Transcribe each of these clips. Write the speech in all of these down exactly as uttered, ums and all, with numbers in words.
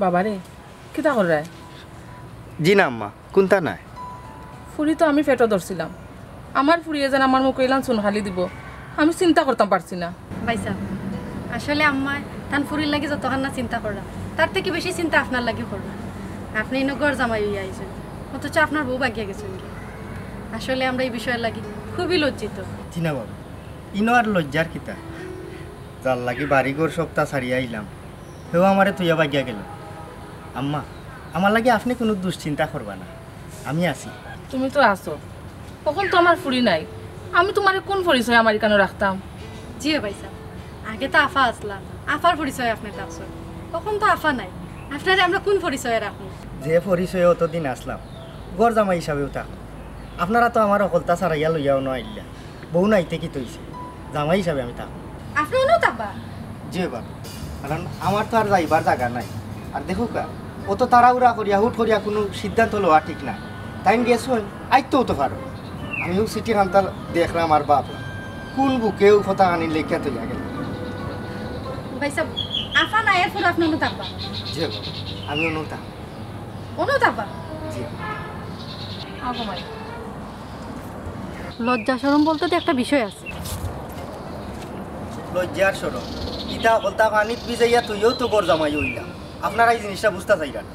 বাবারে, কিতা কররায়? জি না আম্মা, কুন্তা নায়। ফুরি তো আমি পেটো ধরছিলাম, আমার ফুরিয়ে যেন আমার মুখো ইলান চুনকালি দিবো, আমি চিন্তা করতাম পারছি না। ভাইসাব, আসলে আম্মায় তান ফুরির লাগি যতখান না চিন্তা কররা, তার থাকি বেশি চিন্তা আপনার লাগি কররা। আপনে ইনো ঘর জামাই অইয়া আইছইন, অথচ আপনার বউ ভাগিয়া গেছইনগি। আসলে আমরা ই বিষয়র লাগি খুবই লজ্জিত। জি না বাবা, ইনো আর লজ্জার কিতা? যার লাগি বাড়ি ঘর সবতা ছাড়িয়া আইলাম, হেও আমারে থইয়া ভাগিয়া গেলো। আম্মা, আমার লাগি আপনে কুনু দুশ্চিন্তা করবা না, আমি আছি। তুমি তো আছো, অখন তো আমার ফুরি নাই, আমি তুমারে কুন পরিচয় আমার ইকানো রাখতাম? জি অয় ভাইসাব, আগে তো আফা আছলা, আফার পরিচয় আপনে থাকছইন, অখন তো আফা নাই, আপনারে আমরা কুন পরিচয়ে রাখমু? যে পরিচয়ে অতদিন আছলাম, ঘর জামাই হিসাবেউ থাকমু। আপনারা তো আমার হকলতা ছাড়াইয়া লইয়া অনো আইলা। বউ নাইতে কিতা অইছে, জামাই হিসাবে আমি থাকমু। আপনে অনো থাকবা? জি বাবা, কারণ আমার তো আর যাইবার জাগা নাই। আর দেখউক্কা, অত তাড়াহুড়া করিয়া, হুট করিয়া কুনু সিদ্ধান্ত লওয়া ঠিক না। তাইন গেছইন, আইতেও তো পারইন। আমিও চিঠিখানতা দেখরাম আর ভাবরাম, কুন বুকেউ কথাখানি লেখিয়া থইয়া গেলা। ভাইসাব, আফা নাই, এরপর আপনে অনো থাকবা? জি বাবা, আমি অনো থাকমু। অনো থাকবা? জি। আগো মাই। লজ্জা শরম বলতে তো একটা বিষয় আছে। লজ্জার শরম? ইতা হকলতা পানিত ভিজাইয়া থইয়াউ তো ঘর জামাই অইলাম। আপনারা ই জিনিসটা বুঝতা চাইরা না।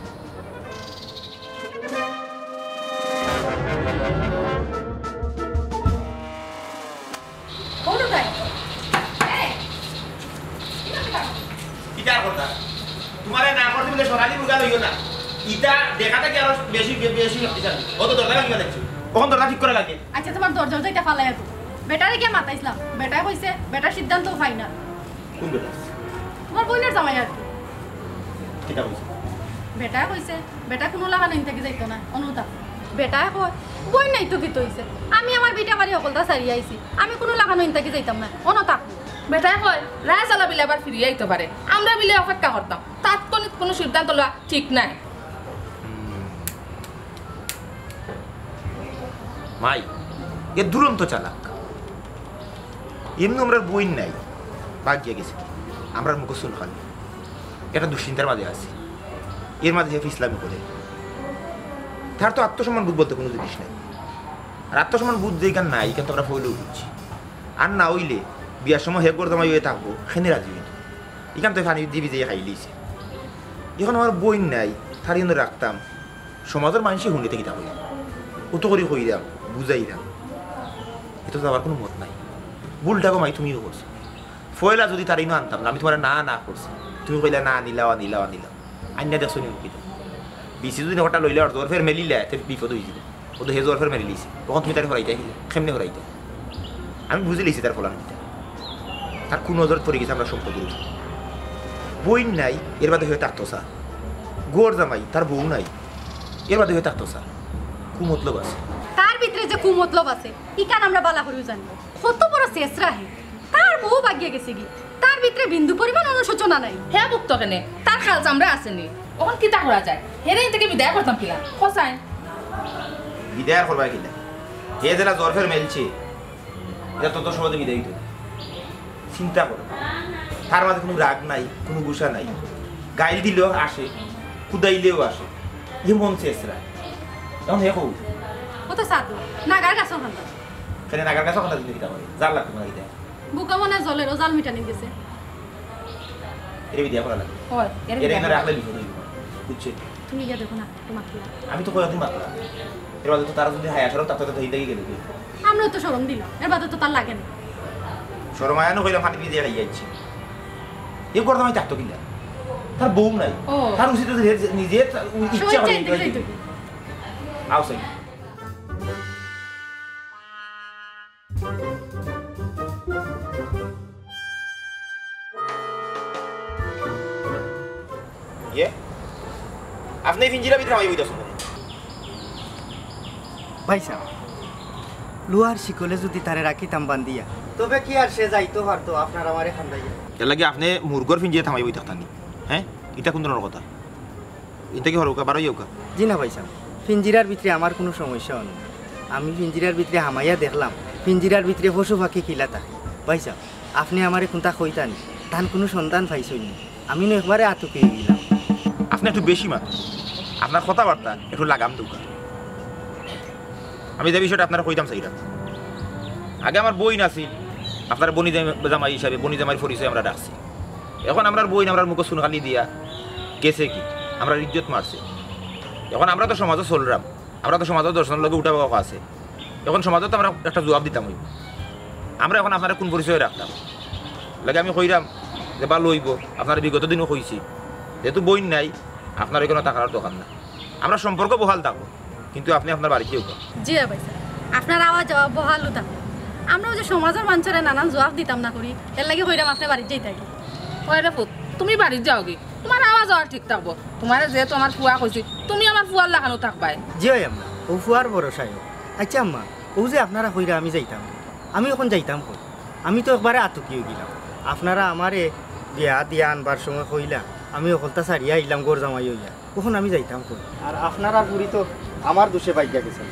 কিতা আর কথা? তুমারে না করছি বুলে সোনালী মুরগা লইও না। ইতা দেখা থাকি আরো বেশি, বেশি শক্তিশালী। ও তো দরজা ভাঙিয়া দেখছি। অখন দরজা ঠিক করা লাগে। আচ্ছা, তুমার দরজা যাইতা ফালাই তো। বেটারে গিয়া মাতাইছলাম। বেটায় কইছে, বেটার সিদ্ধান্ত ফাইনাল। কুন বেটা? তুমার বইনর জামাই আর কি। কিতা কইছে? বেটায় কইছে, বেটা কুনু লাখান ইন থাকি যাইতো না, অনো থাক। বেটায় কয়, বইন নাই তো কিতা অইছে? আমি আমার ভিটা বাড়ি হকলতা ছাড়িয়া আইছি, আমি কুনু লাখান ইন থাকি যাইতাম না, অনো থাক। বেটায় কয়, রায় চালা বিলে আবার ফিরিয়া আইতো পারে, আমরা বিলে অপেক্ষা করতাম, তাৎক্ষণিক কুনু সিদ্ধান্ত লওয়া ঠিক নায়। মাই, এ দুরন্ত চালাক। এমনে আমরার বইন নাই, ভাগিয়া গেছে। আমরার মুখো চুনকালি। একটা দুশ্চিন্তার মাঝে আছি। এর মাঝে হে ফিছলামি করে। তার তো আত্মসম্মান বোধ বলতে কুনু জিনিস নাই। আর আত্মসম্মান বোধ যেখান নাই, ইখান তো আমরা ফইলেউ বুঝছি। আর না অইলে বিয়ার সময় হে ঘর জামাই অইয়া থাকবো, কেনে রাজি অইতো। ইখান তো পানি দি ভিজাইয়া খাইলিছে। অখন আমার বইন নাই, তারে ইনো রাখতাম। সমাজর মানষে হুনলে তে কিতা কইবা? অত করি কইরাম, বুঝাইরাম। ইতা তো যাওয়ার কুনু মত নাই। ভুলটা গো মাই তুমিও করছো। পয়লা যুদি তারে ইনো আনতাম না, আমি তুমারে না না করছি। তুমি কইলা, "না, আনিলাও, আনিলাও, আনিলাও।" আইন্না দেখছো নি কিতা? বিচি যুদি নখটা লইলা আর জোর ফের মেলিলা, তে বিপদ অইযিবো। ও তো হে জোর ফের মেলিলিছে। অখন তুমি তারে হরাইতায় কিলা? কেমনে হরাইতায়? আমি বুঝিলিছি তার ফলান কিতা। তার কুনজরত পড়ি গেছে আমরার সম্পদর উপরে। বইন নাই, এর বাদে হে থাকতো চায়। ঘর জামাই, তার বউ নাই, এর বাদে হে থাকতো চায়। কুমতলব আছে। তার ভিতরে যে কুমতলব আছে, ইখান আমরা ভালা করিউ জানি। কত বড় ছেছরা হে। তার বউ ভাগিয়া গেছেগি। তার ভিতরে বিন্দু পরিমাণ অনুশোচনা নাই। হে ভুগতো কেনে? তার খাল চামড়া আছে নি? অখন কিতা করা যায়? হেরে ইন থাকি বিদায় করতাম কিলা? কও চাইন। বিদায় আর করবায় কিলা? হে যেলা জোর ফের মেলছে, ইতা তত সহজে বিদায় অইতো না। চিন্তা করো, তার মাঝে কুনু রাগ নাই, কুনু গুসা নাই। গাইল দিলেও আসে, কুদাইলেও আসে। ই মন ছেছরা। অখন হে কও। ও তো সাধু, নাগার গাছর কান্দা। কেনে নাগার গাছর কান্দা দিলে কিতা করে? জাল লাগতো না কিতা? বুকা মনে জলের, ও জাল মিটানি গেছে। এরে বিদায় করা লাগে। অয়, এরে এরে বিদায় এনে করা। রাখলে বিপদ অইবো। বুঝছো? তুমি গিয়া দেখো না, তোমার কি লাগে? আমি তো কইয়া তুমি মাতলা। এর বাদে তো তারা যুদি হায়া শরম থাকতো, তো হিন্দাই গেল কি? আমরাও তো শরম দিলাম, এর বাদে তো তার লাগে না। শরম আয়া না কইলাম, পানি পিয়ে দিয়ে খাইয়া যাচ্ছি। এ করতাম আমি থাকতো কিনা? তার বউ নাই। ও। তার উচিত আছে হে নিজে তার উ-, ইচ্ছা স্বেচ্ছায় করে ইন্টারভিউ যাইতো। আও সাই। ইয়ে? আপনে এই পিঞ্জিরার ভিতরে হামাই বইতাছেন কেনে? ভাইসাব, লোহার শিকলে যুদি তারে রাখিতাম বান্ধিয়া, তবে কি আর সে যাইতো পারতো আপনার আমারে কান্দাইয়া? এর লাগি আপনে মুরগর পিঞ্জিরাত হামাই বই থাকতা নি? হ্যাঁ? ইটা কোন ধরনের কথা? ইটা কি হরউক্কা, বারইউক্কা? জি না ভাইসাব, পিঞ্জিরার ভিতরে আমার কুনু সমস্যা অয় না। আমি পিঞ্জিরার ভিতরে হামাইয়া দেখলাম, পিঞ্জিরার ভিতরে পশু পাখি কিলা থাকে। ভাইসাব, আপনে আমারে কুনতা কইতা নি? তান কুনু সন্ধান পাইছইন নি? আমি নু একবারে আতকে অইগেলাম। না, একটু বেশি মাত। আপনার কথাবার্তা একটু লাগাম দরকার। আমি যে বিষয়টা আপনারে কইতাম চাইরাম, আগে আমার বইন আছিল, আপনারে বনি জামাই, জামাই হিসাবে বনি জামাইর পরিচয় আমরা ডাকছি। এখন আমরার বইন আমরার মুখো চুনকালি দিয়া গেছে কি, আমরার ইজ্জত মারছে। এখন আমরা তো সমাজো চলরাম, আমরা তো সমাজো দশজনর লগে উঠা বওয়া আছে। এখন সমাজো তো আমরা একটা জবাব দিতাম অইবো। আমরা এখন আপনারে কুন পরিচয়ে রাখতাম? লাগে আমি কইরাম যে ভালা অইবো, আপনারে বিগত দিনও কইছি, যেহেতু বইন নাই, আপনার অইখানো থাকার দরকার না। আমরা সম্পর্ক বহাল থাকবো, কিন্তু আপনি আপনার বাড়িত যাউক্কা। জি ভাইসাব, আপনার আওয়া যাওয়া বহালউ থাকবো। আমরা অউ যে সমাজর মানষরে নানান জবাব দিতাম না করি, এরলাগি কইরাম আপনার বাড়িত যাইতাগি। ওই রে পুত, তুমি বাড়িত যাওগি, তুমার আওয়া যাওয়া ঠিক থাকবো। তুমারে যেহেতু আমার ফুয়া কইছি, তুমি আমার ফুয়ার লাখানউ থাকবায়। জি অয় আম্মা, অউ ফুয়ার ভরসায়। আইচ্ছা আম্মা, অউ যে আপনারা কইরা আমি যাইতাম, আমি অখন যাইতাম কই? আমি তো একবারে আতকি অইগেলাম। আপনারা আমারে বিয়া দিয়া আনবার সময় কইলা, আমি হকলতা ছাড়িয়া আইলাম ঘর জামাই অইয়া। অখন আমি যাইতাম কই? আর আপনারার ফুরি তো আমার দুষে ভাগিয়া গেছে,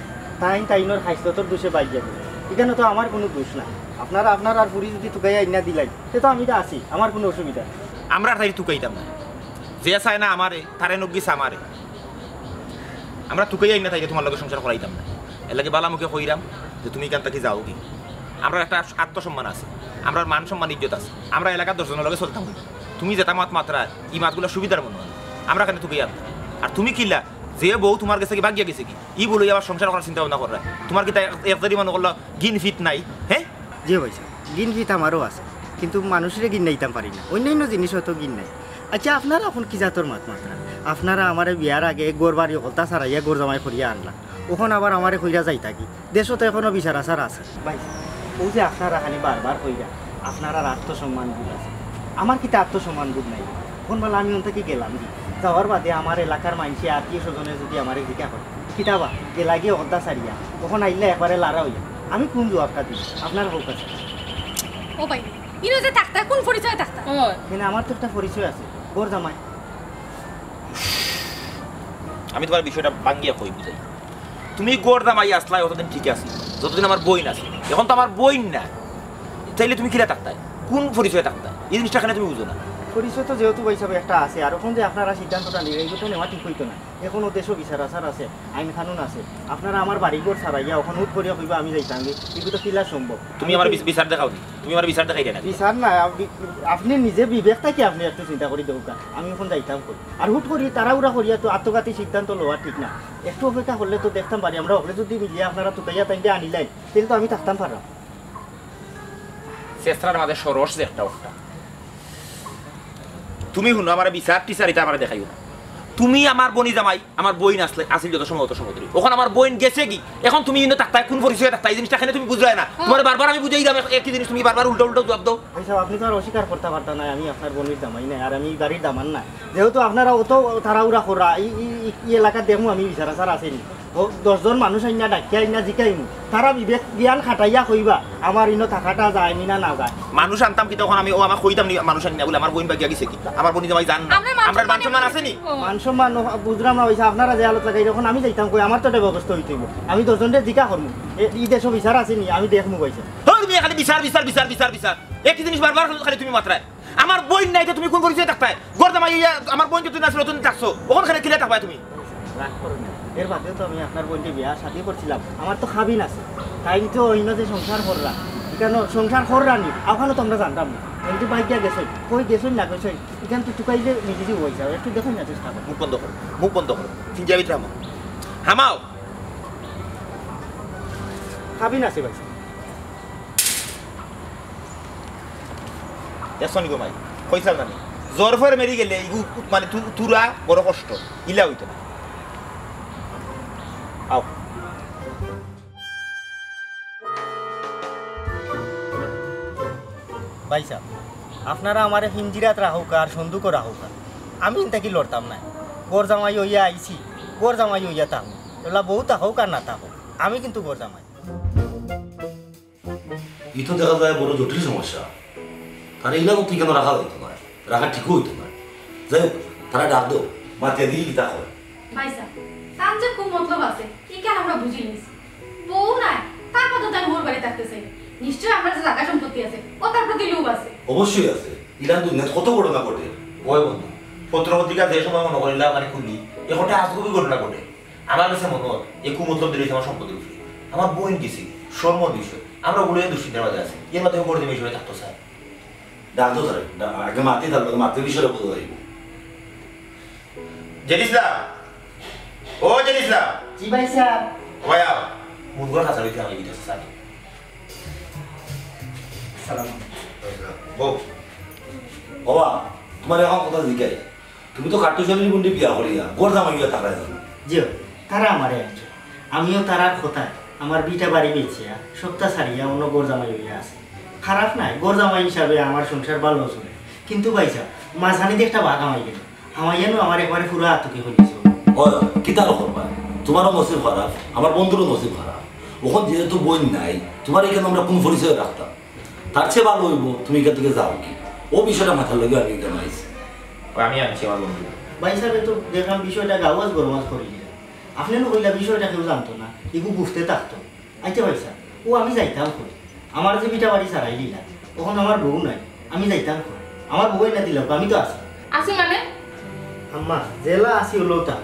তাইন তাইনর খাইছলতর দুষে ভাগিয়া গেছে। ইখানো তো আমার কুনু দুষ নাই। আপনারা আপনারার ফুরি যুদি তুকাইয়া আইনা দিলাইন, তে তো আমি তো আছি, আমার কুনু অসুবিধা নাই। আমরা তাইরে তুকাইতাম না, যে চায় না আমারে, তারে নগি চামারে। আমরা তুকাইয়া আইনা তাইরে তুমার লগে সংসার করাইতাম না। এরলাগি ভালা মুখে কইরাম যে তুমি ইখান থাকি যাওগি। আমরার একটা আত্মসম্মান আছে, আমরার মান সম্মান ইজ্জত আছে। আমরা এলাকার দশজনর লগে চলতাম অইবো। তুমি যেতা মাত মাতরায়, ই মাতগুলা সুবিধার মনো অয় না। আমরা কেনে তুকাইয়া আনতাম? আর তুমি কিলা, যে বউ তুমার গেছে গি ভাগিয়া গেছে গি, ই বউ লইয়া আবার সংসার করার চিন্তা ভাবনা কররায়? তুমার কিতা এক, এক জারি মনো করলা ঘিন ফিত নাই, হে? জি ভাইসাব, ঘিন ফিত আমারও আছে, কিন্তু মানুষরে ঘিন্নাইতাম পারি না, অইন্যাইন্য জিনিসও তো ঘিন্নাই। আইচ্ছা, আপনারা অখন কি জাতর মাত মাতরা? আপনারা আমারে বিয়ার আগে ঘর বাড়ি হকলতা ছাড়াইয়া ঘর জামাই করিয়া আনলা, অখন আবার আমারে কইরা যাইতাগি। দেশো তো এখনো বিচার আচার আছে। ভাইসাব, অউ যে আপনারা খালি বারবার কইরা আপনারার আত্মসম্মান বোধ আছে, আমার কিতা আত্মসম্মান বোধ নাই? অখন বালা আমি অন থাকি গেলামগি, যাওয়ার বাদে আমার এলাকার মানষে আত্মীয় স্বজনে যুদি আমারে জিকা করে, কিতা বা, গেলাগি হকলতা ছাড়িয়া, অখন আইলা একবারে লারা অইয়া, আমি কুন জবাবটা দিমু? আপনার হক আছে। ও ভাই, ইনো যে থাকতা, কুন পরিচয়ে থাকতা? ওই। কেনে, আমার তো একটা পরিচয় আছে, ঘর জামাই। আমি তুমার বিষয়টা ভাঙ্গিয়া কই বুঝাই। তুমি ঘর জামাই আছলায় অতদিন ঠিক আছে, যতদিন আমার বইন আছে। অখন তো আমার বইন নাই, তাইলে তুমি কিলা থাকতায়? কুন পরিচয়ে থাকতায়? ই জিনিসটা কেনে তুমি বুঝো না? পরিচয় তো যেহেতু ভাইসাব একটা আছে, আর অখন যে আপনারা সিদ্ধান্তটা নিরা, ইটা তো নেওয়া ঠিক অইতো না। অখনো দেশো বিচার আচার আছে, আইন কানুন আছে। আপনারা আমার বাড়ি ঘর ছাড়াইয়া অখন হুট করিয়া কইবা আমি যাইতামগি, ইগু তো কিলা সম্ভব? তুমি আমারে বিচ-, বিচার দেখাও নি, তুমি আমারে বিচার দেখাইরায় না। বিচার না, আপনি, আপনি নিজে বিবেক থাকি আপনি একটু চিন্তা করি দেউক্কা, আমি অখন যাইতাম কই? আর হুট করি তাড়াহুড়া করিয়া তো আত্মঘাতী সিদ্ধান্ত লওয়া ঠিক না। একটু অপেক্ষা করলে তো দেখতাম পারি, আমরা হকলে যুদি মিলিয়া আপনারা তুকাইয়া তাইনরে আনিলাইন, তাইলে তো আমি থাকতাম পাররাম। চেষ্টার মাঝে সরস যে একটা ওটা। তুমি হুনো, আমারে বিচার টিচার ইতা আমারে দেখাইও না। তুমি আমার বনি জামাই, আমার বইন আছলে, আছিল যত সময় অত সময় ধরি। অখন আমার বইন গেছে গি, অখন তুমি ইনো থাকতায়, কুন পরিচয়ে থাকতায়? ই জিনিসটা কেনে তুমি বুঝরায় না? তুমারে বারবার আমি বুঝাইরাম, এক-, একই জিনিস তুমি বারবার উল্টা উল্টা জবাব দেও। ভাইসাব, আপনি তো আর অস্বীকার করতা পারতা নায়, আমি আপনার বনির জামাই নায়, আর আমি ই বাড়ির দামান নায়। যেহেতু আপনারা অত তাড়াহুড়া কররা, ই, ই, ই, ই এলাকাত দেখমু আমি বিচার আচার আছে নি। ও, দশজন মানুষ আইনা, ডাকিয়া আইনা জিকাইমু। তারা বিবেক জ্ঞান খাটাইয়া কইবা, আমার ইনো থাকাটা যায় নি না না যায়। মানুষ আনতাম কিতা অখন আমি, ও আমার কইতাম নি মানুষ আনি না বুলে, আমার বইন ভাগিয়া গেছে গি, আমার বইন জামাই জান না। আমরা মান সম্মান আছে নি? ও। মান সম্মান বুঝরাম না ভাইসাব, আপনারা যে হালত লাগাইরা অখন আমি যাইতাম কই, আমার তো একটা ব্যবস্থা অইতো অইবো। আমি দশজনরে জিকা করমু, এ, ই দেশো বিচার আছে নি, আমি দেখমু ভাইসাব। হো, তুমি খালি বিচার, বিচার, বিচার, বিচার, বিচার। একই জিনিস বারবার খালি তুমি মাতরায়। আমার বইন নাই, তে তুমি কুন পরিচয়ে থাকতায়? ঘর জামাই অইয়া আমার বইন যতদিন আছিল, অতদিন থাকছো। অখন কেনে কিলা থাকবায় তুমি? রাগ করো না। এর বাদেও তো আমি আপনার বইনরে বিয়া শাদি করছিলাম। আমার তো খাবিন আছে। তাইন তো অইন্য যে সংসার কররা। ইখানো সংসার কররা নি, অখানো তো আমরা জানতাম না। তাইন তো ভাগিয়া গেছইন। কই গেছইন না গেছইন, ইখান তো তুকাইলে মিলি যাইবো ভাইসাব। একটু দেখইন না চেষ্টা করো। মুখ বন্ধ করো, মুখ বন্ধ করো। ফিঞ্জিয়া ভিতরে হামাও। হামাও। খাবিন আছে ভাইসাব। দেখছো নি গো মাই? কইছাল না নি? জ্বর ফর মেরি গেলে ইগু মানে তু-, তুরা বড় কষ্ট। ইলা অইতো না। আও। ভাইসাব, আপনারা আমারে পিঞ্জিরাত রাখউক্কা আর সন্দুকো রাখউক্কা, আমি ইন থাকি লড়তাম নায়। ঘর জামাই অইয়া আইছি, ঘর জামাই অইয়া থাকমু। এবলা বউ থাকউক আর না থাকউক, আমি কিন্তু ঘর জামাই। ই তো দেখা যায় বড় জটিল সমস্যা। তারে ইলা মতো ইখানো রাখা যাইতো নায়, রাখা ঠিকও অইতো নায়। যাই হোক, তারে ডাক দেও, মাতিয়া দেখি কিতা কয়। ভাইসাব, তান যে কুমতলব আছে, ইখান আমরা বুঝিলিছি। বউ নাই, তার বাদেও তাইন হউর বাড়ি থাকতে চাইন। নিশ্চয় আমরার যে জাগা সম্পত্তি আছে, অতার প্রতি লোভ আছে। অবশ্যই আছে, ইলা দুনিয়াত কত ঘটনা ঘটে। ওই বন্ধু, পত্র পত্রিকা যে সময় মনো করিলা ওখানে খুলি, এ কথা আজগুবি ঘটনা ঘটে। আমার কাছে মনে হয়, এ কুমতলব দিলে আমার সম্পত্তির উপরে। আমার বইন গেছে, শরমর বিষয়। আমরা ওগুলো দুশ্চিন্তার মাঝে আছি। এর মাঝে করে দিবে হিসেবে থাকতো স্যার। ডাক দাও স্যার, ডা-, আগে মাতি তার লগে মাতির বিষয়টা বুঝা যাইব। জেড ইসলাম, ও জেড ইসলাম। জি ভাই সাহেব। ভাই আও, মুনগর কাছারি আমি দিতে স্যার। সালাম। বউ। বাবা, তোমার এখন কথা জিজ্ঞাই। তুমি তো কাট্টুশালীর বইনরে বিয়া করিয়া ঘর জামাই হইয়া থাকায় জানো। জি, তারা আমারে আনছে। আমিও তারার কথায় আমার ভিটা বাড়ি বেচিয়া, সবতা ছাড়িয়া অন্য ঘর জামাই হইয়া আছি। খারাপ নাই, ঘর জামাই হিসাবে আমার সংসার ভালো চলে। কিন্তু ভাই সাহেব, মাঝখানে একটা বাঘ আমাই গেল। আমাইয়ানো আমার একবারে পুরা আতুকে হইলিছে। ও, কিতা আর করবা? তোমারও নসিব খারাপ, আমার বন্ধুরও নসিব খারাপ। ওখান যেহেতু বইন নাই, তোমার এখানে আমরা কোন পরিচয় রাখতাম? তার চেয়ে ভালো হইব তুমি এখান থেকে যাও কি। ও বিষয়টা মাথার লগে আমি এখানে আইছি। ও, আমি আনছি আমার বন্ধু। ভাই সাহেব, তো দেখলাম বিষয়টা গাওয়াজ গরমাজ করে দিলেন। আপনি না কইলা বিষয়টা কেউ জানতো না, এগু বুঝতে থাকতো। আচ্ছা ভাই সাহেব, ও আমি যাইতাম কই? আমার যে ভিটা বাড়ি ছাড়াই দিলা, তখন আমার বউ নাই, আমি যাইতাম কই? আমার বউ না দিলাম, আমি তো আছি। আছি মানে? আম্মা, জেলা আছি হলেও তা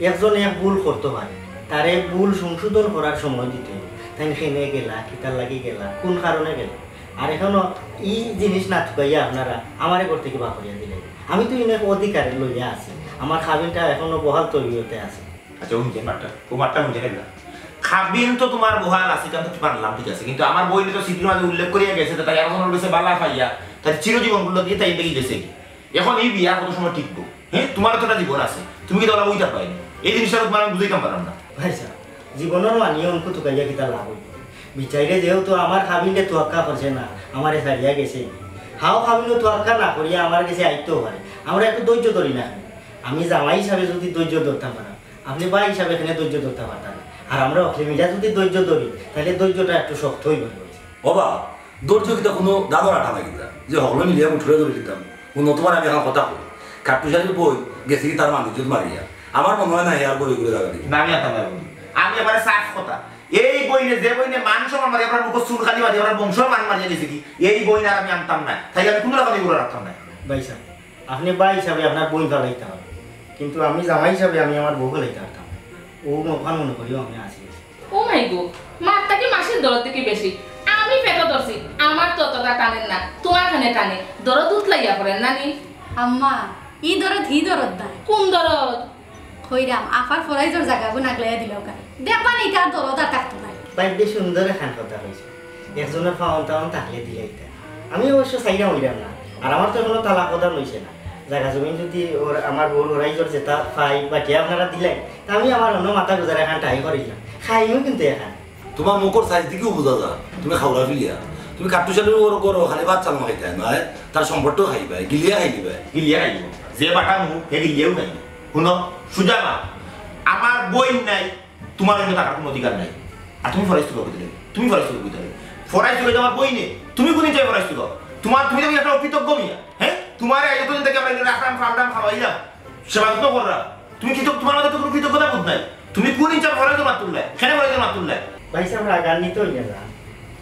একজন এক ভুল করতে পারে, তার এক ভুল সংশোধন করার সময় দিতে হবে। তাই খেনে গেলা, কিতার লাগি গেলা, কোন কারণে গেলা? আর এখনো এই জিনিস না থুকাইয়া আপনারা আমারে করতে কি বাপরিয়া দিলে? আমি তো ইনে অধিকারে লইয়া আছি, আমার খাবিনটা এখনো বহাল তবিয়তে আছে। আচ্ছা, ও নিজের মাঠটা, ও মাঠটা নিজে খেললা। খাবিন তো তোমার বহাল আছে, কারণ তো মানলাম, ঠিক আছে, কিন্তু আমার বইনে তো সিটির মাঝে উল্লেখ করিয়া গেছে, তো তাই এখন গেছে বালা পাইয়া, তাই চিরজীবন গুলো দিয়ে তাই দেখে গেছে কি? এখন এই বিয়া কত সময় টিকবো? হ্যাঁ, তোমার তো একটা জীবন আছে, তুমি কি তাহলে ওইটা পাইনি? এই জিনিসটা তো তোমার আমি বুঝাইতাম পারলাম না। ভাই সাহেব, জীবনের মানিয়ে অঙ্ক তুকাইয়া কিতা লাভ হইব? বিচারে যেহেতু আমার খাবিনটা তোয়াক্কা করছে না, আমারে ছাড়িয়া গেছে। হাও খাবিনও তোয়াক্কা না করিয়া আমার গেছে আইতেও পারে। আমরা একটু ধৈর্য ধরি না কেন? আমি জামাই হিসাবে যদি ধৈর্য ধরতাম পারতাম, আপনি ভাই হিসাবে এখানে ধৈর্য ধরতে পারতেন না। আর আমরা অকলে মিলা যদি ধৈর্য ধরি, তাহলে ধৈর্যটা একটু শক্ত হইব। বাবা, ধৈর্য কিতা কোনো দাদর আঠা না কিতা? যে হকলে মিলিয়া মুঠুরে ধরে দিতাম। ও নতুবা আমি এখন কথা কই। কাট্টুশালীর বই গেছে কি তার মানুষ যদি মারিয়া? আমার মনে হয় না, হে আর বই ঘুরে দাঁড়া দিবে। না, আমি আনতাম না বন্ধু। আমি এবারে সাফ কথা। এই বইনে, যে বইনে মান সম্মান মারি, আপনার মুখ চুল খালি মারি, আপনার বংশ মান মারিয়া গেছে কি? এই বইন আর আমি আনতাম না। তাই আমি কোনো রকম এগুলো রাখতাম না। ভাই সাহেব, আপনি ভাই হিসাবে আপনার বইন ফালাইতে হবে, কিন্তু আমি জামাই হিসাবে আমি আমার বউ ফালাইতে পারতাম না। ও মহান মনে করিও আমি আছি। ও মাই গো, মারটা কি মাসির দরদ থেকে বেশি? আমি পেটো ধরছি, আমার তো অতটা টানের না, তোমার খানে টানে। দরদ উতলাইয়া পড়েন নানি। আম্মা, ই দরদ হি দরদ না। কোন দরদ? কইরাম, আফার ফরাইজর জাগাগুন আগলাইয়া দিলাও কা। দেখবা নি, তার দরদ আর থাকতো না। ভাই, বেশ সুন্দর এখান কথা কইছে। একজনের ফাওন টাওন থাকলে দিলাইতা। আমি অবশ্য চাইরাম অইরাম না। আর আমার তো এখনো তালাক প্রদান হইছে না। জাগা জমিন যদি ওর, আমার বউর ওরাইজর যেটা পাই, বাকি আপনারা দিলাই, তা আমি আমার অন্য মাথা গুজারা এখান টাই করিলাম। খাইও কিন্তু এখান। তোমার মুখর সাইজ দিকেও বোঝা যায়, তুমি খাওয়া ফিলিয়া। তুমি কাট্টুশালীর ওর করো, খালি ভাত চাল খাইতে হয় নয়, তার সম্পর্কও খাইবে, গিলিয়া খাই দিবে। গিলিয়া খাইব। যে বাটা মুখ, হে গিলিয়াও খাইব। শুনো, সুজা মা, আমার বইন নাই, তোমার অন্য টাকার কোনো অধিকার নাই। আর তুমি ফরাইজ তুলো কোথায়? তুমি ফরাইজ তুলো কোথায়? ফরাইজ তুলো আমার বইনে। তুমি কোন চাই ফরাইজ তুলো? তোমার, তুমি তো একটা অকৃতজ্ঞ মিয়া। হ্যাঁ? তোমার এই যতদিন থেকে আমরা রাখলাম, ফাললাম, খাওয়াইলাম, সেবা যত্ন করলাম। তুমি কৃতজ্ঞ, তোমার মধ্যে তো কোনো কৃতজ্ঞতা বোধ নাই। তুমি কোন ইনসাফ ফরাইজ মাতুল্লাহ? কেন ফরাইজ মাতুল্লাহ? ভাই সাহেব, রাগান্বিত হইয়া যান।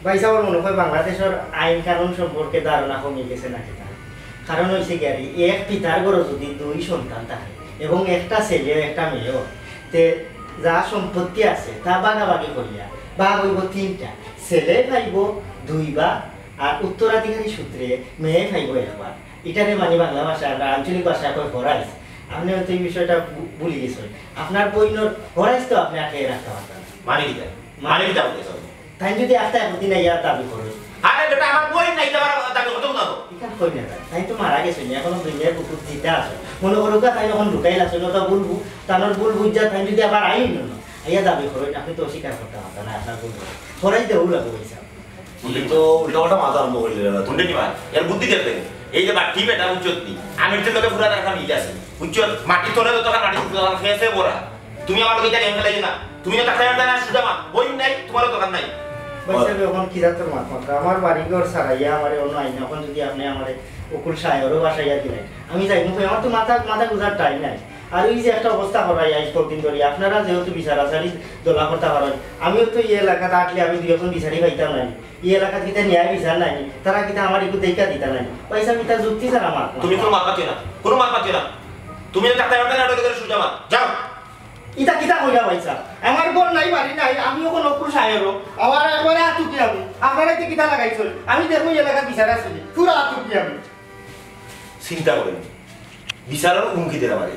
ভাই সাহেব, মনে হয় বাংলাদেশের আইন কানুন সম্পর্কে ধারণা কমে গেছে নাকি তার? কারণ হইছে কি, আর এক পিতার ঘরে যদি দুই সন্তান থাকে এবং একটা ছেলে একটা মেয়ে, তে যা সম্পত্তি আছে তা ভাগাভাগি করিয়া ভাগ হইব তিনটা। ছেলে পাইব দুইবার, আর উত্তরাধিকারী সূত্রে মেয়ে পাইব একবার। এটারে মানে বাংলা ভাষায় আমরা আঞ্চলিক ভাষায় কয় ফরাইজ। আপনি হয়তো এই বিষয়টা ভু-, ভুলে গেছেন। আপনার বইনর ফরাইজ তো আপনি আটকে রাখতে পারবেন না। মানে কিতা? মানে কিতা বলতে চাও? তাই যদি একটা একদিন আইয়া দাবি করে। আরে বেটা, আমার বইন নাই, দাবি, দাবি করতে কোথাও? এটা কই না তাই? তাই তো মারা গেছে, এখনো দুনিয়ার বুকুত জিতা আছে। মনে করুক, তাই যখন ঢুকাইল আছে, ওটা ভুল বু-, তানোর ভুল বুঝা, তাই যদি আবার আইন না, আইয়া দাবি করে, আপনি তো অস্বীকার করতে পারতেন না, আপনার ভুল। ফরাইজ দেবো লাগবো হিসাব। তুমি তো উল্টাপাল্টা মাথা আরম্ভ করলে রে ভাই। কোনটা কি ভাই? এর বুদ্ধি দেখবে। এই যে বাট্টি বেটা উচ্চত নি। আমি তো লোকে পুরা দেখা মিলে আছে। উচ্চত মাটি তোলে তো তখন মাটি পুরা খেয়েছে বড়া। তুমি আমার লোকে এটা গেম খেলাই না। তুমি তো টাকা জানতে না, সুজা মা। বই নাই, তোমারও দোকান নাই। ভাই সাহেব, এখন কি জাতের মাত মাত্র? আমার বাড়ি ঘর ছাড়াইয়া আমার অন্য আইন। এখন যদি আপনি আমার অকুল সাহেবরও বাসাইয়া দিলেন, আমি যাই মুখে, আমার তো মাথা, মাথা গুজার টাইম নাই। আর ওই যে একটা অবস্থা করাই আইজ কদিন ধরে, আপনারা যেহেতু বিচারাচারি দলা করতে পারেন, আমিও তো এই এলাকাত আটলে আমি দুই একজন বিচারি পাইতাম নাই। এই এলাকাত কিতা ন্যায় বিচার নাই, তারা কিতা আমার একটু দেখা দিতা নাই। পয়সা কিতা যুক্তি ছাড়া মাত মাত। তুমি কোনো মাত মাতিও না, কোনো মাত মাতিও না। তুমি তো ডাক্তার হতে না, ওটা করে সুজা মার। যাও। ইতা কিতা কইলা ভাইসাব? আমার ঘর নাই, বাড়ি নাই, আমি অখন অকুল সাহেব। আমার একবারে আতুকি আমি। আপনারা ইতা কিতা লাগাইছইন? আমি দেখমু এলাকাত বিচার আছে নি। পুরা আতুকি আমি। চিন্তা করেন। বিচারর হুমকি দিলা আমারে।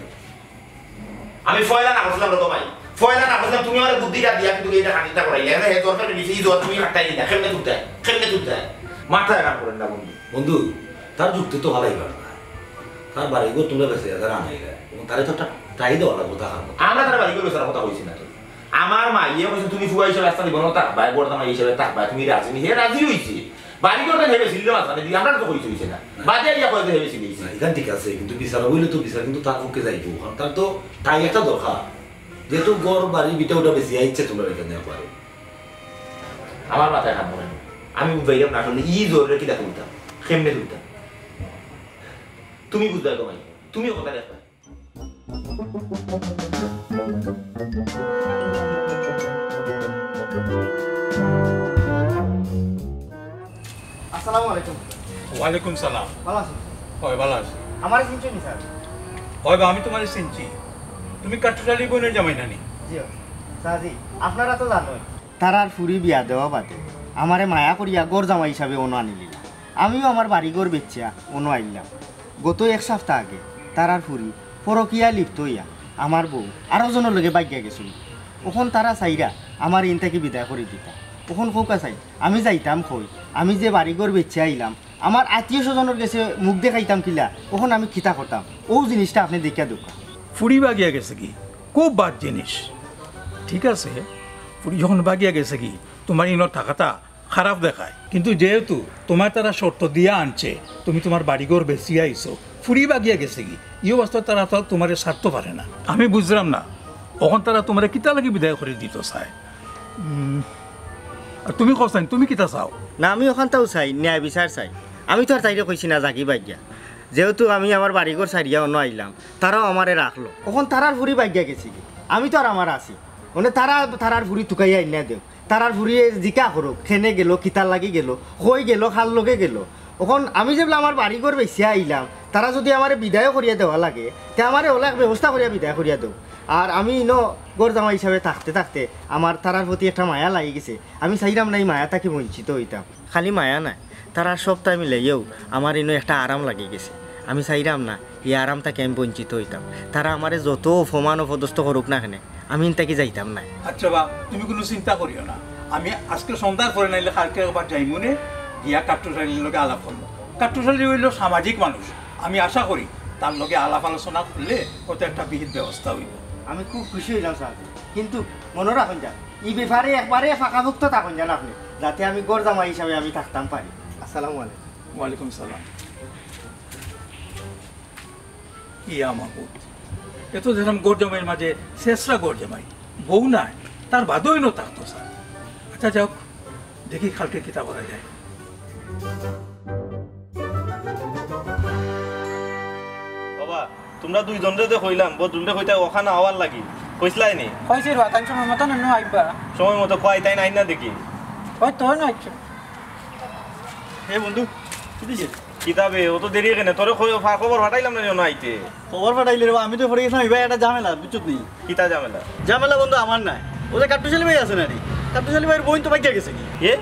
আমি ফয়লা না করছিলাম রে তোমায়। ফয়লা না করছিলাম, তুমি আমারে বুদ্ধিটা দিয়া কিন্তু এটা খানিকটা করাইলে। এনে হে দরকার নিছি, এই দর তুমি কাটাই দিলা। কেমনে তুলতে হয়? কেমনে তুলতে হয়? মাথায় কাম করেন না বন্ধু। বন্ধু, তার যুক্তি তো ভালাই পারে না। তার বাড়িঘর তুমরা বেচিয়া তারে আনাইলা। এবং তারে তো একটা ঠাই দেওয়া লাগবো থাকার মতো। আমরা তার বাড়িঘর বেচার কথা কইছি না তো। আমার মাইয়ে কইছে, "তুমি ফুয়া হিসাবে আস্তা জীবনও থাকবায়, বড় জামাই হিসাবে থাকবায়, তুমি রাজি নি?" হে রাজি হইছে। বাড়িঘর তো হেবে ছিল না, মানে, আমরা তো কইছি হইছে না। বাদে আইয়া কইছে হেবে ছিল। না, এখান ঠিক আছে, কিন্তু বিচার হইলে তো বিচার কিন্তু তার পক্ষে যাইবো। কারণ তার তো ঠাই একটা দরকার। যেহেতু ঘর, বাড়ি, ভিটা উটা বেচিয়া আইছে তুমরা এখানে একবারে। আমার মাথায় কাম করে না। আমি বুঝাইলাম না আসলে ই জোরে কিতা তুলতাম, কেমনে তুলতাম। তুমি বুঝবায় তো ভাই, তুমিও কথা দেখবা। আসসালামু আলাইকুম। ওয়ালাইকুম সালাম। ভালা আছইন? অয়, ভালা আছি। আমারে চিনছইন নি, স্যার? অয় বা, আমি তুমারে চিনছি। তুমি কাট্টুশালী বইনর জামাই নানি? জি, স্যার, জি। আপনারা তো জানইন। তারার ফুরি বিয়া দেওয়া বাদে আমারে মায়া করিয়া ঘর জামাই হিসাবে অনো আনিলিলা। আমিও আমার বাড়ি ঘর বেচিয়া অনো আইলাম। গত এক সাপ্তা আগে তারার ফুরি পরকিয়া লিপ্ত অইয়া আমার বউ আরক জনর লগে ভাগিয়া গেছইন। অখন তারা চাইরা আমারে ইন থাকি বিদায় করি দিতা। অখন কউক্কা চাই, আমি যাইতাম কই? আমি যে বাড়ি ঘর বেচিয়া আইলাম, আমার আত্মীয় স্বজনর গেছে মুখ দেখাইতাম কিলা? অখন আমি কিতা করতাম? অউ জিনিসটা আপনে দেখিয়া দেউক্কা। ফুরি ভাগিয়া গেছেগি, খুব বাদ জিনিস। ঠিক আছে, ফুরি যখন ভাগিয়া গেছেগি, তুমার ইনো থাকাটা খারাপ দেখায়, কিন্তু যেহেতু তুমার তারা শর্ত দিয়া আনছে, তুমি তুমার বাড়িঘর বেচিয়া আইছো, ফুরি ভাগিয়া গেছেগি, ই অবস্থাত তারা তো তুমারে ছাড়তো পারে না। আমি বুঝলাম না, অখন তারা তুমারে কিতা লাগি বিদায় করি দিতো চায়? উম, আর তুমি কও চাইন, তুমি কিতা চাও? না, আমি অখানটাউ চাই, ন্যায় বিচার চাই। আমি তো আর তাইরে কইছি না যাগি ভাগিয়া, যেহেতু আমি আমার বাড়িঘর ছাড়িয়া অনো আইলাম, তারাও আমারে রাখলো। অখন তারার ফুরি ভাগিয়া গেছেগি, আমি তো আর আমার আছি। মানে তারা, তারার ফুরি তুকাইয়া আইনা দেউক। তারার ফুরিয়ে জিকা করউক, কেনে গেলো, কিতার লাগি গেলো, কই গেলো, কার লগে গেলো। অখন আমি যেবলা আমার বাড়িঘর বেচিয়া আইলাম, তারা যুদি আমারে বিদায়ও করিয়া দেওয়া লাগে, তে আমারে অলা এক ব্যবস্থা করিয়া বিদায় করিয়া দেউক। আর আমি ইনো ঘর জামাই হিসাবে থাকতে থাকতে আমার তারার প্রতি একটা মায়া লাগি গেছে। আমি চাইরাম না ই মায়া থাকি বঞ্চিত অইতাম। খালি মায়া নায়, তারার সবটা মিলাইয়াউ আমার ইনো একটা আরাম লাগি গেছে। আমি চাইরাম না ই আরাম থাকি আমি বঞ্চিত অইতাম। তারা আমারে যত অপমান অপদস্থ করউক না কেনে, আমি ইন থাকি যাইতাম নায়। আচ্ছা বা, তুমি কুনু চিন্তা করিও না। আমি আইজকে সন্ধ্যার পরে নাইলে কাইলকে একবার যাইমুনে, গিয়া কাট্টুশালীর লগে আলাপ করমু। কাট্টুশালী অইলো সামাজিক মানুষ, আমি আশা করি তার লগে আলাপ আলোচনা করলে হয়তো একটা বিহিত ব্যবস্থা অইবো। আমি খুব খুশি অইলাম স্যার, কিন্তু মনো রাখইন যান, ই ব্যাপারে একবারে পাকাপোক্ত থাকইন যান আপনে, যাতে আমি ঘর জামাই হিসাবে আমি থাকতাম পারি। আসসালামু আলাইকুম। ওয়ালাইকুম সালাম। ইয়া মাবুদ, এত দেখলাম ঘর জামাইর মাঝে শেষরা ঘর জামাই, বউ নাই, তার বাদেও ইনো থাকতো স্যার। আচ্ছা যাউক, দেখি কাইলকে কিতা করা যায়। বাবা, তুমরা দুইজনরে যে কইলাম, বদরুলরে কইতা অখান আওয়ার লাগি, কইছলায় নি? কইছি রে বা, তাইন সময় মতো নু আইবা। সময় মতো কই, তাইন আইন না দেখি। ওই তো না আইছে। এ বন্ধু, কিতা বে, অত দেরি কেনে? তোরে কই-, ফা-, খবর পাঠাইলাম না নি অনো আইতে? খবর পাঠাইলে রে বা, আমি তো পড়ি গেছিলাম, ইবায় একটা ঝামেলা, বুঝছত নি? কিতা ঝামেলা? ঝামেলা বন্ধু আমার নায়, অউ যে কাট্টুশালী ভাই আছে না নি, কাট্টুশালী ভাইর বইন তো ভাগিয়া গেছেগি। এ?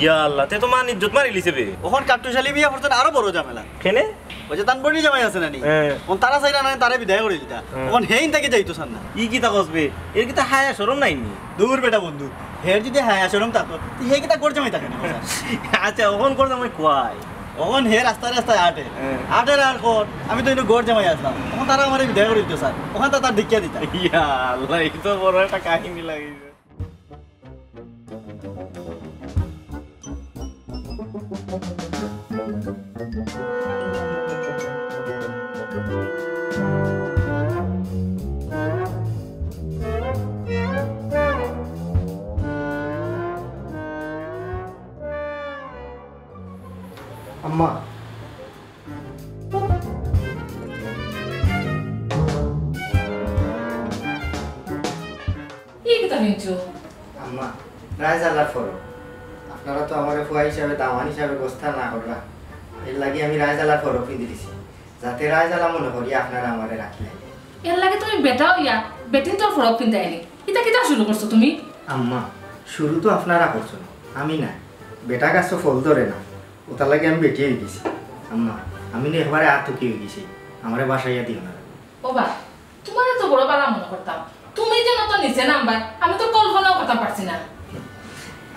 ইয়া আল্লাহ, তে তো মান ইজ্জত মারিলিছে বে। অখন কাট্টুশালী ভাইয়া পড়ছইন আরো বড় ঝামেলা। কেনে? অউ যে তান বইনর জামাই আছে না নি? হ্যাঁ। অখন তারা চাইরা না, তারে বিদায় করি দিতা। হ্যাঁ। অখন হে ইন থাকি যাইতো চার না। ই কিতা কস বে? এর কিতা হায়া শরম নাই নি? দূর বেটা বন্ধু, হের যুদি হায়া শরম থাকতো, তে হে কিতা ঘর জামাই থাকে না? আচ্ছা, অখন ঘর জামাই কই? অখন হে রাস্তায় রাস্তায় আটে। হ্যাঁ। আটের আর কর, আমি তো ইনো ঘর জামাই আছলাম। অখন তারা আমারে বিদায় করি দিতো চার। অখানতা তার দেখিয়া দিতা। ইয়া আল্লাহ, ই তো বড় একটা কাহিনী লাগি গেছে। আম্মা। ই কিতা নিছো? আম্মা, রায়জালার ফরক। আপনারা তো আমারে ফুয়া হিসাবে, দামান হিসাবে গোস্তা না কররা। এর লাগি আমি রায়জালার ফরক পিন্দিলিছি। যাতে রায়জালা মনে করি আপনারা আমারে রাখিলাইন। এর লাগি তুমি বেটা অইয়া বেটিন্তর ফরক পিন্দাইনি, ইতা কিতা শুরু করছো তুমি? আম্মা, শুরু তো আপনারা করছইন, আমি না। বেটা গাছো ফল ধরে না, ওটার লাগি আমি বেটি অই গেছি। আম্মা, আমি না একবারে আতকি অই গেছি, আমারে বাসাইয়া দিও না। ও বা, তুমারে তো বড় বালা মনো করতাম, তুমি যে অত নিচে নামবায় আমি তো কল্পনাও করতাম পারছি না।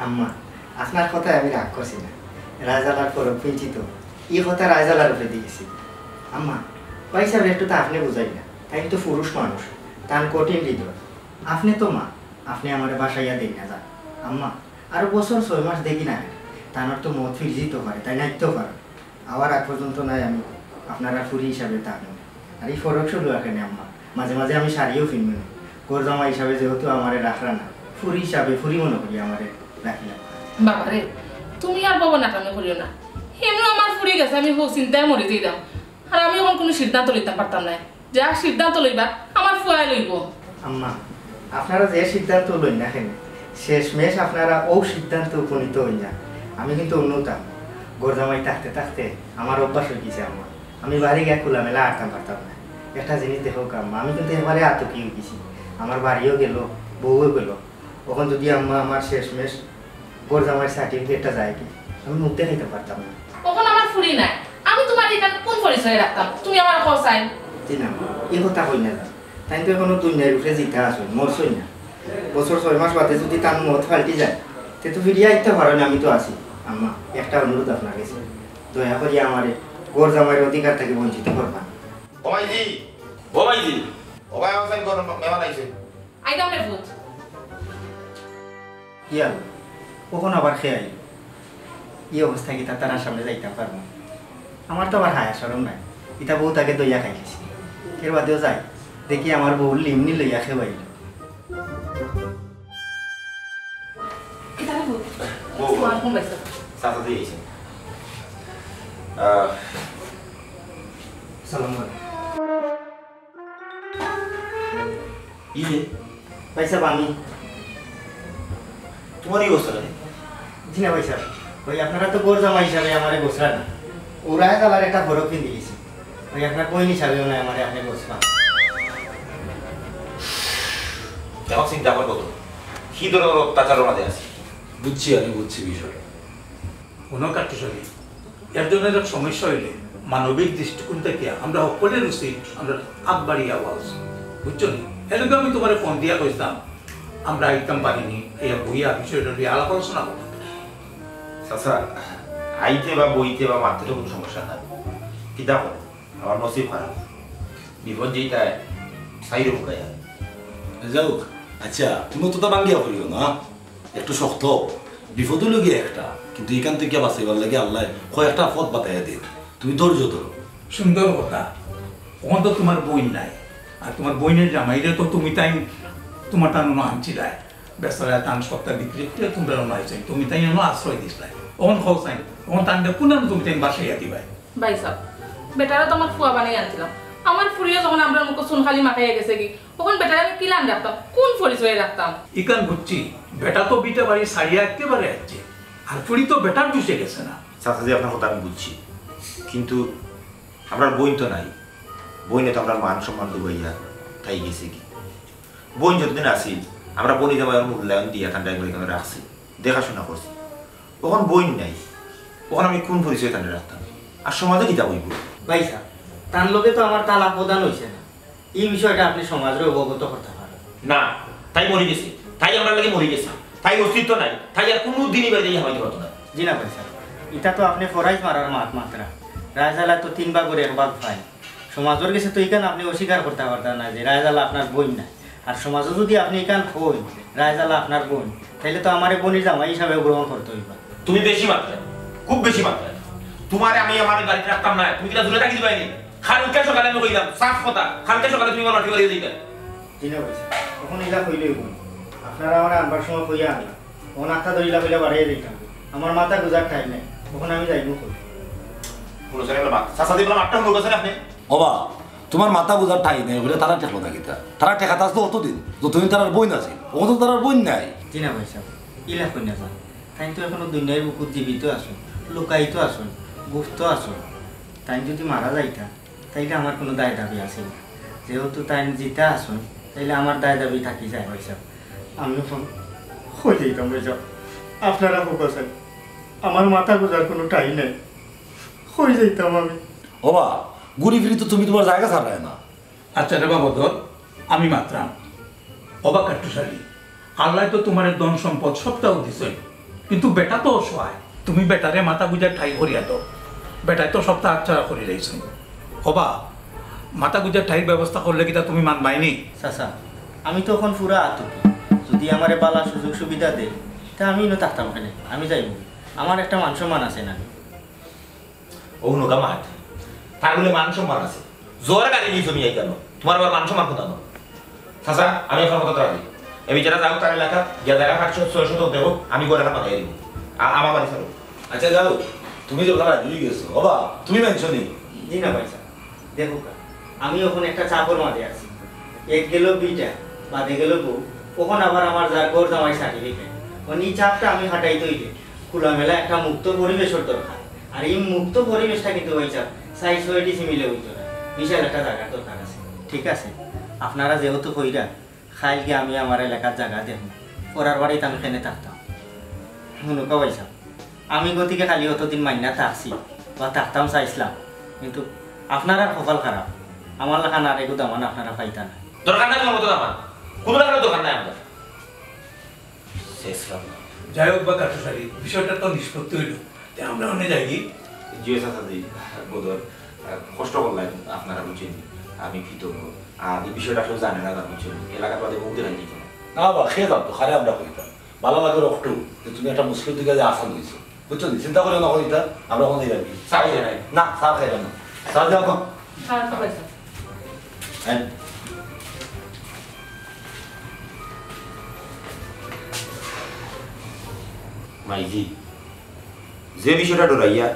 আম্মা, আপনার কথায় আমি রাগ করছি না। রায়জালার ফরক পিনছি তো, ই কথা রায়জালার উপরে দিছি। আম্মা, ভাইসাবরে একটু তো আপনে বুঝাইন না, তাইন তো পুরুষ মানুষ, তান কঠিন হৃদয়। আপনে তো মা, আপনে আমারে বাসাইয়া দেইন না যান। আম্মা, আরো বছর ছয় মাস দেখি না, তানর তো মত ফিরি যাইতো পারে, তাইন আইতো পারে। আওয়ার আগ পর্যন্ত নায় আমি আপনারার ফুরি হিসাবে থাকমু। আর ই ফরক শুধু রাখে না আম্মা, মাঝে মাঝে আমি শাড়িও পিনমু না। ঘর জামাই হিসাবে যেহেতু আমারে রাখরা না, ফুরি হিসাবে, ফুরি মনো করি আমারে রাখিলাম। বাবারে, তুমি আর বাবা নাটানো করিও না। হেমু আমার ফুরি গেছে, আমি হউ চিন্তায় মরি যাইরাম। আর আমি অখন কুনু সিদ্ধান্ত লইতাম পারতাম না। যা সিদ্ধান্ত লইবা, আমার ফুয়ায় লইবো। আম্মা, আপনারা যে সিদ্ধান্ত লইন না কেনে, শেষমেশ আপনারা অউ সিদ্ধান্তে উপনীত অইন না। আমি কিন্তু অন্যতাম, ঘর জামাই থাকতে থাকতে আমার অভ্যাস অই গেছে আম্মা। আমি বাড়ি গিয়া খোলামেলা আটতাম পারতাম না। একটা জিনিস দেখউক্কা আম্মা, আমি কিন্তু একবারে আতকি অই গেছি। আমার বাড়িও গেল, বউও গেল, অখন যদি আম্মা আমার শেষমেশ ঘর জামাইর সার্টিফিকেটটা যায় কি, আমি মুখ দেখাইতাম পারতাম না। অখন আমার ফুরি নাই, আমি তুমারে ইখান কুন পরিচয়ে রাখতাম? তুমি আমারে কও চাইন। জি না, ই কথা কইন না। তাইন তো অখনো দুনিয়ার উপরে জিতা আছইন, মরছইন না। বছর ছয় মাস বাদে যদি তান মত পাল্টি যায়, তে তো ফিরিয়া আইতা পারইন, আমি তো আছি। আম্মা, একটা অনুরোধ আপনার গেছে, দয়া করি আমারে ঘর জামাইর অধিকার থাকি বঞ্চিত করবা না। ও ভাইজি, ও ভাইজি, ও ভাই, আমার সাথে ঘরো মেহমান আইছে। আইতাম রে পুত। ইয়া, অখন আবার কে আইল? ই অবস্থায় কিতা তারার সামনে যাইতাম পারমু? আমার তো আবার হায়া শরম নাই, ইতা বউত আগে দইয়া খাই গেছি। এর বাদেও যাই, দেখি আমার বউ লিমনি লইয়া কে আইল। কিতা রে পুত? বউ, বউ। আসসালামু আলাইকুম ভাইসাব। চাচা দিয়ে আইছে। আহ, সালাম আলাইকুম। ইয়ে। ভাইসাব, আমি। তুমার ই অবস্থা কেনে? জি না ভাইসাব, ওই আপনারা তো ঘর জামাই হিসাবে আমারে গোসরা না, ও রায়জালার একটা ফরক পিন্দি গেছি, ওই আপনার বইন হিসাবেও না আমারে আপনে গোসরা। এখন চিন্তা কর কত, কি ধরনের অত্যাচারর মাঝে আছি। বুঝছি, আমি বুঝছি বিষয়টা। হুনো কাট্টুস আলী, এর জন্য একটা সমস্যা অইলে মানবিক দৃষ্টিকোণ থাকি আমরা হকলর উচিত আমরা আগ বাড়িয়া আওয়া উচিত, বুঝছো নি? এর লাগি আমি তুমারে ফোন দিয়া কইতাম, আমরা আইতাম পারিনি, এই বইয়া বিষয়টা লইয়া আলাপ আলোচনা করতাম। চাচা, আইতে বা বইতে বা মাততে তো কুনু সমস্যা নাই, কিতা করে আমার নসিব খারাপ, বিপদ যেইটায় সাইরে ফুকাইয়া। যাউক, আচ্ছা, তুমি তো তা ভাঙ্গিয়া পড়িও না। একটু শক্ত। বিপদ অইলো গিয়া একটা, কিন্তু ইখান থাকি বাঁচাইবার লাগি আল্লায় কয়েকটা পথ বাতাইয়া দেইন। তুমি ধৈর্য ধরো। সুন্দর কথা। অখন তো তুমার বইন নাই, আর তুমার বইনর জামাইরে তো তুমি তাইন তুমার তান অনো আনছিলায়। বেচারা তান সত্তা বিক্রি করিয়া তুমরার অনো আইছইন, তুমি তাইন অনো আশ্রয় দিছলায়। অখন কও চাইন, অখন তানরে কুনানো তুমি তাইন বাসাইয়া দিবায়? ভাইসাব, বেটারে তো আমার ফুয়া বানাই আনছিলাম। আমার ফুরিয়ে যখন আমরার মুখো চুন কালি মাখাইয়া গেছেগি, অখন বেটারে আমি কিলান রাখতাম, কুন পরিচয়ে রাখতাম? ইখান বুঝছি, বেটা তো ভিটা বাড়ি ছাড়িয়া একেবারে আইছে, আর ফুরি তো বেটার দুষে গেছে না। চাচাজি, আপনার কথা আমি বুঝছি, কিন্তু আমরার বইন তো নাই, বইনে তো আমরার মান সম্মান ডুবাইয়া তাই গেছেগি। বইন যতদিন আছিল, আমরা বইনি জামাইর মূল্যায়ন দিয়া তান ড্রাইভার এখানে রাখছি, দেখাশোনা করছি। অখন বইন নাই, অখন আমি কুন পরিচয়ে তানরে রাখতাম? আর সমাজে কিতা কইবো? ভাইসাব, তান লগে তো আমার তালাক প্রদান অইছে না, ই বিষয়টা আপনে সমাজরে অবগত করতা পারইন। না, তাই মরি গেছে, তাই আমরার লাগি মরি গেছে, তাই অস্তিত্ব নাই, তাই আর কুনু দিনই বাড়িত হামাইতে পারতো না। জি না ভাইসাব, ইটা তো আপনে ফরাইজ মারার মাত মাতরা। রায়জালা তো তিন ভাগর এক ভাগ পায়। সমাজর গেছে তো ইখান আপনে অস্বীকার করতা পারতা না যে রায়জালা আপনার বইন না। আর সমাজো যদি আপনে ইখান কইন রায়জালা আপনার বইন, তাইলে তো আমারে বইনর জামাই হিসাবেও গ্রহণ করতে অইবা। তুমি বেশি মাতরায়, খুব বেশি মাতরায়। তুমারে আমি আমার বাড়িত রাখতাম না, তুমি কিতা দূরে থাকি দিবায়নি? কালকে সকালে আমি কইলাম, সাফ কথা, কালকে সকালে তুমি আমার মাটির বাড়ি যাইবায়। জি না ভাইসাব, অখন ইলা কইলে অইবো না। আপনারা আমারে আনবার সময় কইয়া আনলা, অখন আত্তা ধরিলা কইলা বাড়াইয়া যাইতাম। আমার মাথা গুজার টাইম নাই, অখন আমি যাইমু কই? হুনো স্যার, এগুলা মাত-, চাচা, যেগুলা মাতটা হুনো গেছেন আপনি? ওবা, তুমার মাথা গুজার টাইম নাই, অইলে তারা ঠেকলো না কিতা? তারা ঠেকাত আসলো অতদিন, যতদিন তারার বইন আছিল, অখন তো তারার বইন নাই। জি না ভাইসাব, ইলা কইন না যান। তাইন তো অখনো দুনিয়ার বুকুত জীবিত আছইন, লুকায়িত আছইন, গুপ্ত আছইন। তাইন যদি মারা যাইতা, তাইলে আমার কুনু দায় দাবি আছিল না। যেহেতু তাইন জিতা আছইন, তাইলে আমার দায় দাবি থাকি যায় ভাইসাব। আমি অখন কই যাইতাম ভাইসাব? আপনারা কউক্কা চাইন, আমার মাথা গুজার কুনু ঠাই নাই, কই যাইতাম আমি? ওবা, ঘুরি ফিরি তো তুমি তুমার জাগা ছাড়রায় না। আচ্ছা রে বাবা, ধর, আমি মাতরাম। ওবা কাট্টুশ আলী, আল্লায় তো তুমারে ধন সম্পদ সবতাউ দিছইন, কিন্তু বেটা তো অসহায়। তুমি বেটারে মাথা গুজার ঠাই করিয়া দেও, বেটায় তো সবতা হাতছাড়া করিলাইছইন। ওবা, মাথা গুজার ঠাইর ব্যবস্থা করলে কিতা তুমি মানবায়নি? চাচা, আমি তো অখন পুরা আতঙ্কে। যুদি আমারে বালা সুযোগ সুবিধা দেয়, তে আমি ইনো থাকতাম কেনে? আমি যাইমু। আমার একটা মান সম্মান আছে না? ও হুনো কামাত, তার বুলে মান সম্মান আছে। জোর গাড়ি নিয়ে জমি আইতানো, তুমার আবার মান সম্মান কোথানো? চাচা, আমি আপনার কথা রাজি। এ বিচারা যাও, তার এলাকা গিয়া জাগা পাঁচশো ছয়শো তো দেখো, আমি ঘর একটা বানাই দিব। আ-, আমার বাড়ি ছাড়ো। আচ্ছা যাও, তুমি যে ওখানে রাজি হয়ে গেছো, বাবা, তুমি মেনশনই। জি না ভাইসাব, দেখউক্কা, আমি অখন একটা চাপর মাঝে আছি। এক গেল বিটা, বাদে গেল বউ, অখন আবার আমার যা ঘর জামাই সার্টিফিকেট। অখন ই চাপটা আমি হাটাইতে অইলে খোলামেলা একটা মুক্ত পরিবেশর দরকার। আর ই মুক্ত পরিবেশটা কিন্তু ভাইসাব চাইর ছয় ডিসি মিলে অইতো না, বিশাল একটা জাগার দরকার আছে। ঠিক আছে, আপনারা যেহেতু কইরা, কাইলকে আমি আমার এলাকার জাগা দেখমু, পরার বাড়িত আমি কেনে থাকতাম? হুনুক্কা ভাইসাব, আমি গতিকে খালি অতদিন মাইন্না থাকছি বা থাকতাম চাইছলাম, কিন্তু আপনারার কপাল খারাপ, আমার লাখান আর এগু দামান আপনারা পাইতা না। দরকার নাই তুমার মতো দামান, কুনু লাখানর দরকার নাই আমরার। শেষ রাম। যাই হউক বা কাট্টুশ আলী, বিষয়টা তো নিষ্পত্তি অইলো, তে আমরা অনে যাইগি। জি চাচা জি, বদর, আহ, কষ্ট করলাম আপনারা, বুঝছইন নি? আমি কৃতজ্ঞ। আর ই বিষয়টা কেউ জানে না, বুঝছইন নি? এলাকার বাদে বউতে নাই কিছু না। না বা, কে জানতো, কারে আমরা কইতাম? বালা লাগে রক্ত, যে তুমি একটা মুশকিল থাকি যে আসান অইছো। বুঝছো নি? চিন্তা করিও না, করিতা, আমরা অখন যাইরাম। চা খাইরা নাই? না, চা খাইরাম না। চা যাও অখন। খাওয়া তো হয়েছে। হ্যাঁ। মাইজি, যে বিষয়টা ডরাইয়া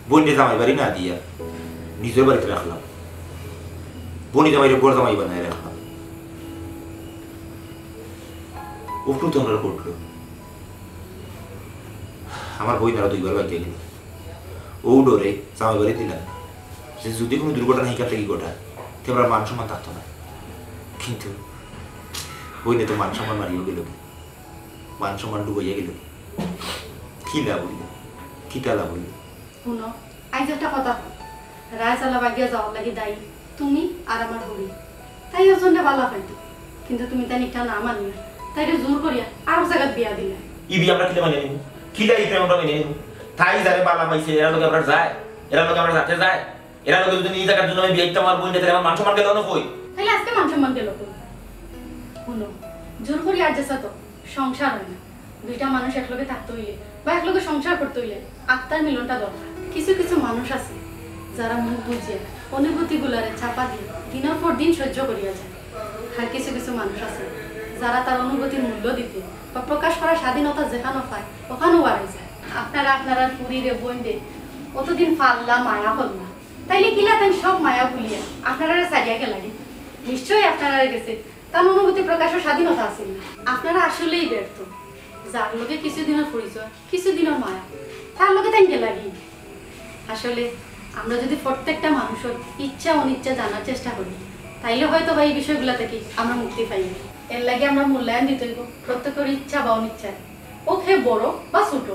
বইনরে জামাই বাড়ি না দিয়া নিজর বাড়িত রাখলাম, বইন জামাইরে ঘর জামাই বানাই রাখলাম, উপটু তো আমরা ঘটলো। আমার বইন আরো দুইবার বাকি গেল। ও ডরে জামাই বাড়ি দিলাম, যে যুদি কুনু দুর্ঘটনা হিকার থাকি ঘটায়, তে আমরার মান সম্মান থাকতো না। কিন্তু বইনে তো মান সম্মান মারিয়া গেল, মান সম্মান ডুবাইয়া গেল। কি লাভ অইল? কিতা লাভ অইল? হুনো, আইজ একটা কথা কও। রায় চালা বাগিয়া যাওয়ার লাগি দায়ী তুমি আর আমার হরি। তাই ওর জন্য বালা পাইতো, কিন্তু তুমি তাই নিকটা না মানিয়া তাইরে জোর করিয়া আরক জাগাত বিয়া দিলা। ই বিয়া আমরা কিলা মানিয়া নিমু? কিলা ই প্রেম আমরা মানিয়া নিমু? তাই যারে বালা পাইছে, এরার লগে আমরা যায়, এরার লগে আমরা যাতে যায়, এরার লগে যুদি ই জাগার জন্য আমি বিয়া দিতাম আমার বইনরে, তাইলে আমার মান সম্মান গেল না কই? তাইলে আজকে মান সম্মান গেল কই? হুনো, জোর করিয়া আর যেছা তো সংসার অয় না। দুইটা মানুষ একলগে থাকতে অইলে বা একলগে সংসার করতে অইলে আত্মার মিলনটা দরকার। কিছু কিছু মানুষ আছে যারা মুখ বুজিয়া অনুভূতিগুলারে চাপা দিয়া দিনর পর দিন সহ্য করিয়া যায়। আর কিছু কিছু মানুষ আছে যারা তার অনুভূতির মূল্য দিতে বা প্রকাশ করার স্বাধীনতা যেখানো পায়, ওখানো বাড়াই যায়। আপনারা আপনারার ফুরিরে, বইনরে অতদিন পাললা, মায়া করলা, তাইলে কিলা তাইন সব মায়া ভুলিয়া আপনারারে ছাড়িয়া গেলাগি? নিশ্চয়ই আপনারার গেছে তান অনুভূতি প্রকাশর স্বাধীনতা আছিল না। আপনারা আসলেই ব্যর্থ। যার লগে কিছুদিনর পরিচয়, কিছুদিনর মায়া, তার লগে তাইন গেলাগি। আসলে আমরা যুদি প্রত্যেকটা মানুষর ইচ্ছা অনিচ্ছা জানার চেষ্টা করি, তাইলে হয়তো বা ই বিষয়গুলা থাকি আমরা মুক্তি পাইমু। এর লাগি আমরা মূল্যায়ন দিতে অইব প্রত্যেকর ইচ্ছা বা অনিচ্ছার, অউক হে বড় বা ছোট।